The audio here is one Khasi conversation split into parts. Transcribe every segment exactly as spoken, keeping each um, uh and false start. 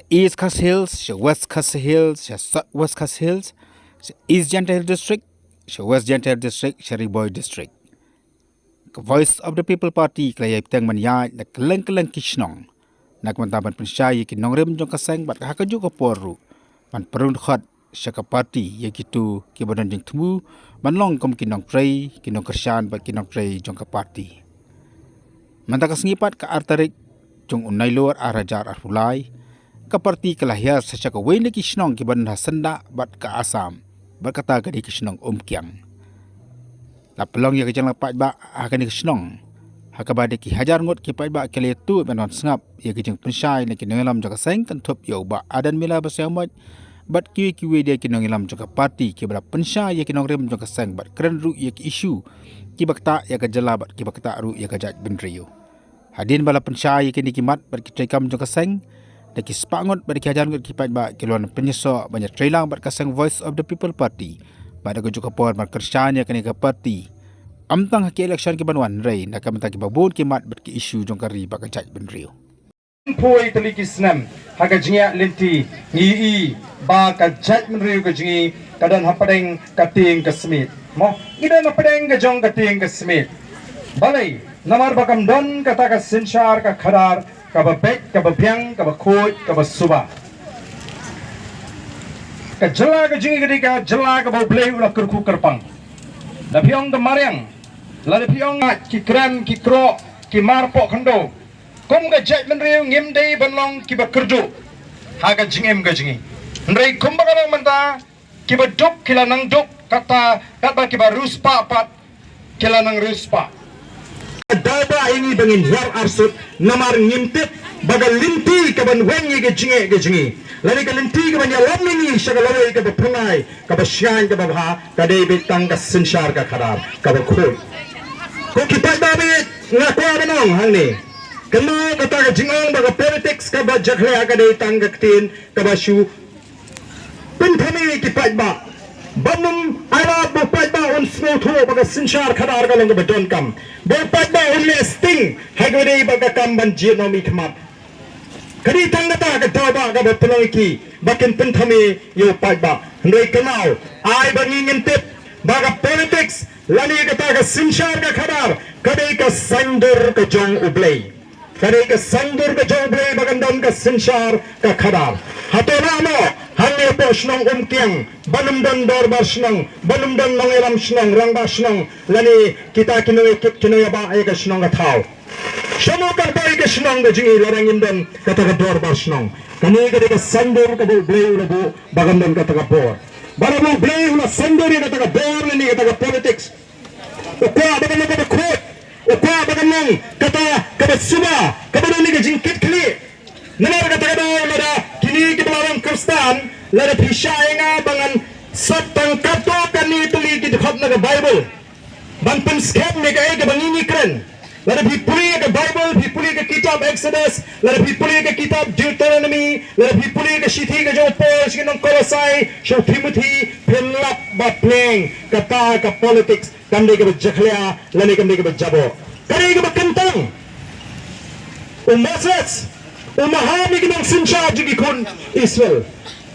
East Khasi Hills, sha West Khasi Hills, sha South West Khasi Hills, sha East Jaintia Hills District, sha West Jaintia Hills District, sha Ri Bhoi District. Ka Voice of the People Party ka la ïai bteng ban ïaid na kylleng kylleng ki shnong na ka bynta ban pynshai ïa ki nongrim jong ka seng bad ha kajuh ka por ruh ban pynrung dkhot sha ka party ïa kito kiba don jingthmu ban long kum ki nongtrei, ki nongkyrshan bad ki nongtrei jong ka party. Mynta ka sngi pat, ka ar tarik jong u Nailur ar hajar arphew lai, ka party ka la hiar sha kawei na ki shnong kiba don ha syndah bad ka Assam, bad kata ka dei ka shnong Umkiang. La pynlong ïa ka jingïalang paidbah ha kane ka shnong, ha kaba dei ki hajar ngut ki paidbah ki la ïathuh ban wan sngap ïa ka jingpynshai na ki nongïalam jong ka seng, kynthup ïa u Bah Adan Miller Basaiawmoit bad kiwei kiwei de ki nongïalam jong ka party kiba la pynshai ïa ki nongrim jong ka seng bad kren ruh ïa ki issue kiba ktah ïa ka jylla bad kiba ktah ruh ïa ka jaitbynriew. Hadien ba la pynshai ïa kine ki mat bad ki treikam jong ka seng, da ki spah ngut bad ki hajar ngut ki paidbah ki la wan pynïasoh ban ïatreilang bad ka seng Voice of the People Party bad ha kajuh ka por ban kyrshan ïa kane ka party, ym tang ha ki election kiban wan, hynrei na ka bynta kiba bun ki mat bad ki issue jong ka ri bad ka jaitbynriew. Poi tylli ki snem ha ka jingïaid lynti, ngi ïohi ba ka jaitbynriew ka jong ngi ka don hapdeng ka tieng ka smiej. Mo, ngi don hapdeng ka jong ka tieng ka smiej. Balei? Namar ba kam don kata ka synshar ka khadar kaba beit, kaba biang, kaba khuid, kaba suba. Ka jylla ka jong ngi ka dei ka jylla kaba U Blei u la kyrkhu kyrpang. Da phi ong ka mariang, lada phi ong ki krem, ki kroh, ki mar poh khyndew, kum ka jaitbynriew ngim dei ban long kiba kyrduh ha ka jingim ka jong ngi. Hynrei kumba ka long mynta, kiba duk ki la nang duk, kata katba kiba riewspah pat ki la nang riewspah. Ka daw ba ïa ngi ba ngin hiar arsut, namar ngim tip ba ka lynti kaban weng ïa ka jingeh ka jong ngi, lane ka lynti kaban ïalam ïa ngi sha ka lawei kaba phyrnai, kaba shngaiñ, kaba bha, ka dei beit tang ka synshar ka khadar kaba khuid. Ko ki paidbah, beit nga kwah ban ong hangne, kynmaw kata ka jingong ba ka politics kaba jakhlia ka dei tang ka ktien kaba shu pynthame ïa ki paidbah. Ban ym ai lad ba u paidbah un sngewthuh ba ka synshar khadar ka long kaba donkam, ba u paidbah un leh sting ha kaba dei ba ka kam ban jied ïa u mihkhmat. Ka dei tang kata ka daw ba kaba pynlong ïa ki ba kin pynthame ïa u paidbah. Hynrei kynmaw, ai ba ngi ngin tip ba ka politics lane kata ka synshar ka khadar ka dei ka saiñdur ka jong U Blei. Ka dei ka saiñdur ka jong U Blei ba kan don ka synshar ka khadar. Hato namo hangne hapoh shnong Umkiang ban ym don dorbar shnong, ban ym don nongïalam shnong, rangbah shnong, lane kita ki nongïakit ki nongïabah ïa ka shnong ka thaw? Sha mo kan poi ka shnong ka jong ngi lada ngim don kata ka dorbar shnong? Kane ka dei ka saiñdur kaba U Blei u la buh ba kan don kata ka bor. Ba lada U Blei u la saiñdur ïa kata ka bor lane kata ka politics, u kwah ba kan long kaba khuid, u kwah ba kan long kata kaba suba, kaba don ïa ka jingkitkhlieh. Namar kata ka daw lada kine kiba la long Khristan, lada phi shah ïa nga ba ngan sot tang katto katne tylli ki dkhot na ka Baibl ban pynskhem ïa kaei kaba ngi ngi kren. Lada phi pule ïa ka Baibl, phi pule ïa ka kitab Exodus, lada phi pule ïa ka kitab Deuteronomy, lada phi pule ïa ka shithi ka jong u Paul sha ki nong Kolosai, sha u Timothi, phin lap ba pleng kata ka politics kam dei kaba jakhlia lane kam dei kaba jaboh. Ka dei kaba kyntang. U Moses u maham ïa ki nongsynshar jong ki khun Israel.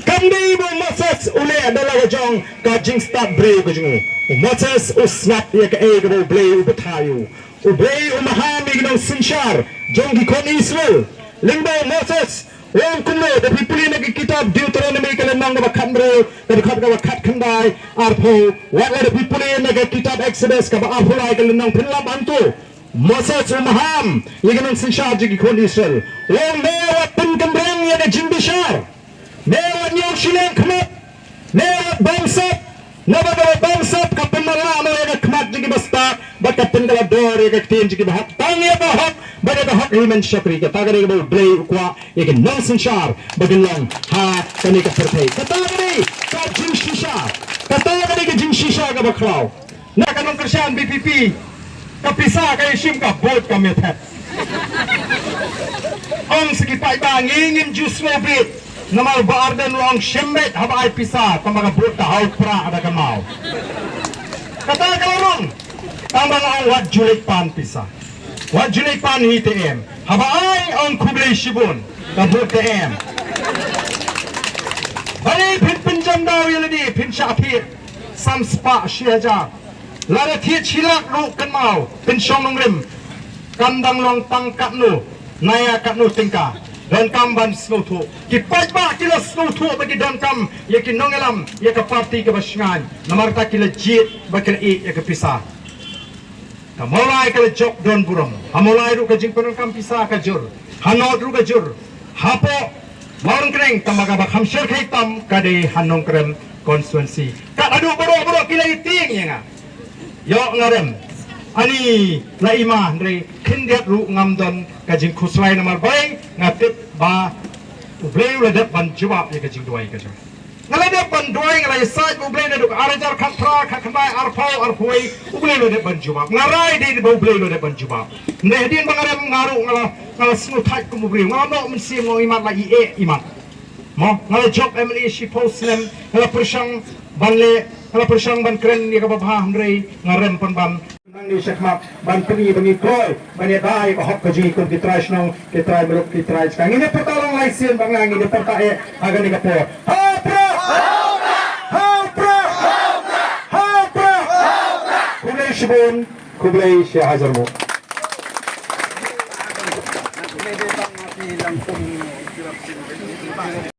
Kam dei ba u Moses u leh da la ka jong ka jingstad briew ka jong u. U Moses u sngap ïa kaei kaba U Blei u batai ïa u. U Blei u maham ïa ki nongsynshar jong ki khun Israel. Lyngba u Moses, u ong kumno? Da phi pule na ka kitab Deuteronomy ka lynnong kaba khathynriew, ka dkhot kaba khatkhyndai, arphew, wat lada phi pule na ka kitab Exodus kaba arphew lai, ka lynnong, phin lap hangto. Moses u maham ïa ki nongsynshar jong ki khun Israel. U ong, me wat pynkynrang ïa ka jingbishar. Me wat ñiew shiliang khmat. Me wat bamsap. Naba kaba bamsap ka pynmala noh ïa ka khmat jong ki bastad bad ka pynkylla dor ïa ka ktien jong ki bahok. Tang ïa ka hok bad ïa ka hok hynmen shakri. Kata ka dei kaba U Blei u kwah ïa ki nongsynshar ba kin long ha kane ka pyrthei. Kata ka dei ka jingshisha. Kata ka dei ka jingshisha kaba khlaw. Na ka nongkyrshan V P P, ka pisa ka ïashim, ka vote ka ïathet. Ong sa ki paidbah, ngi ngim ju sngew bit. Namar Bah Ardent u ong shim beit haba ai pisa, tangba ka vote ka haw prah da ka maw. Kata ka la rung. Tangba nga ong wat ju leit pan pisa. Wat ju leit pan hi te em. Haba ai ong khublei shibun, ka vote te em. Balei phin pynjam daw ïa lade, phin shah thied san spah shi hajar. Lada thied shi lak ruh kynmaw, pynshong nongrim. Kan dang long tang katno, na ïa katno tyngka. Donkam ban sngewthuh. Ki paidbah ki la sngewthuh ba ki donkam ïa ki nongïalam ïa ka parti kaba shngaiñ. Namar kata ki la jied ba ki la ïeh ïa ka pisa. Ka Mawlai ka la jop don burom. Ha Mawlai ruh ka jingpyndonkam pisa ka jur. Ha North ruh ka jur. Hapoh Mawryngkneng tang ba kaba kham sher khlaiñ tam ka dei ha Nongkrem constituency. Kat haduh baroh baroh ki la ïa tieng ïa nga. Ïoh nga rem. Ani la i ma hynrei khyndiat ruh ngam don ka jingkhuslai namar balei nga tip ba U Blei u la dep ban jubab ïa ka jingduwai ka jong nga. Nga la dep ban duwai, nga la ïasaid ba U Blei naduh ar hajar khatphra, khatkhyndai, arphew, arphew wei, U Blei u la dep ban jubab. Nga rai dei ba U Blei u la dep ban jubab. Hynrei hadien ba nga rem nga ruh nga la, nga la sngewthait kum u briew. Nga la noh mynsiem, nga ong imat la ïeh imat. Mo, nga la jop M L A shiphew snem, nga la pyrshang ban leh, nga la pyrshang ban kren ïa kaba bha hynrei nga rem pynban. Nang ni shakhmat ban pyni ba ngi kloi ban ïada ïa ka hok ka jong ngi kum ki trai shnong, ki trai muluk, ki trai jaka. Ngin ïa pyrta lang lai sien ba nga ngin ïa pyrta eh ha kane ka por. Ha u Prah! Ha u Prah! Ha u Prah! Khublei shibun, khublei shi hajar nguh.